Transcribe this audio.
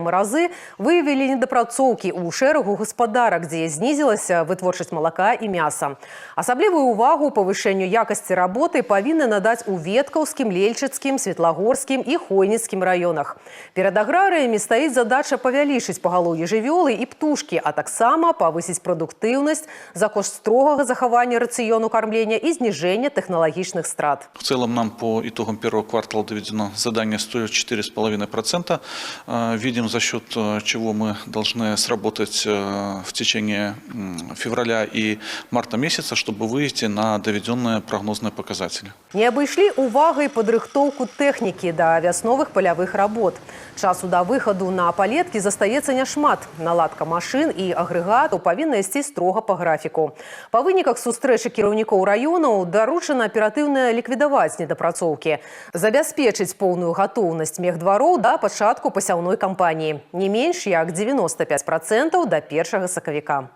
Маразы выявілі недапрацоўкі ў шэрагу гаспадарак, дзе знізілася вытворчасць малака і мяса. Асаблівую ўвагу павышэнню якасці работы павінны надаць у Веткаўскім, Лельчыцкім, Светлагорскім і Хойніцкім раёнах. Перад аграрыямі стаіць задача павялічыць пагалоўе жывёлы і птушкі, а таксама павысіць прадуктыўнасць за кошт строгага захавання рацыёну кармлення і зніжэння тэхналагічных страт. В целом нам по итогам первого квартала доведено задание 104,5%. Видим, за счет чего мы должны сработать в течение февраля и марта месяца, чтобы выйти на доведенные прогнозные показатели. Не абышлі увагай падрыхтоўку тэхнікі да вясновых палявых работ. Часу да выхаду на палеткі застаецца няшмат. Наладка машын і агрэгатаў павінна ісці строга па графіку. Па выніках сустрэчы кіраўнікоў раёнаў даручана аператыўна ліквідаваць недапрацоўкі, забяспечыць поўную гатоўнасць мехдвароў да пачатку пасяўной кампаніі. Не менш як 95% да 1 сакавіка.